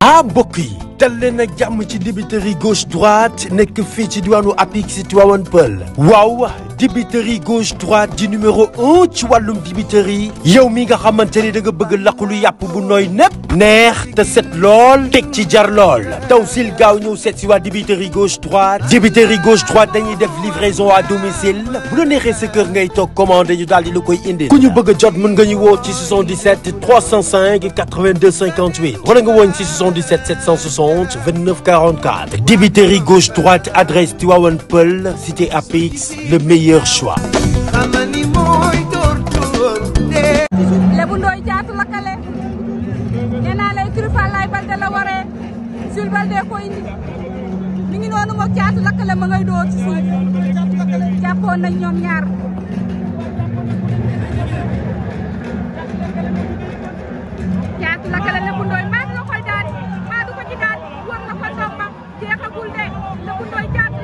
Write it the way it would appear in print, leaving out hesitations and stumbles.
ah mbokk yi dal leen ak jàmm ci dibiteri gauche droite nekk fii ci diwaanu Apix Tivaouane Peulh waaw dibiteri gauche droite di numéro 1 ci wàllum dibiteri yow mi nga xamante ni da nga bëgg laqulu yàpp bu nooy nepp neex te set lool teg ci jar lool taw sil gaaw ñëw seet si waa dibiteri gauche droite dañuy def livraison à domicile bu la neexee sa kër ngay toog commandé ñu daal di la koy indil ku ñu bëgg a jot mën nga ñu woo ci 77 305 82 58 wala nga woon ci 77 760 29 44 dibiteri gauche droite adresse Tivaouane Peulh cité Apix le meilleur choix. Lébu Ndoye jaatu lakkale nee naa lay Kirifal lay Balde la waree Jules Balde ko indi mi ngi noonu moog jaatu lakkale ma ngay doo ci suuf jàppoon nañ ñoom ñaar jaatu lakkale Lébu Ndoye maa du la koy daan maa du ko ci daan war na ko ndomba jeexagul de Lébu Ndoye jaatu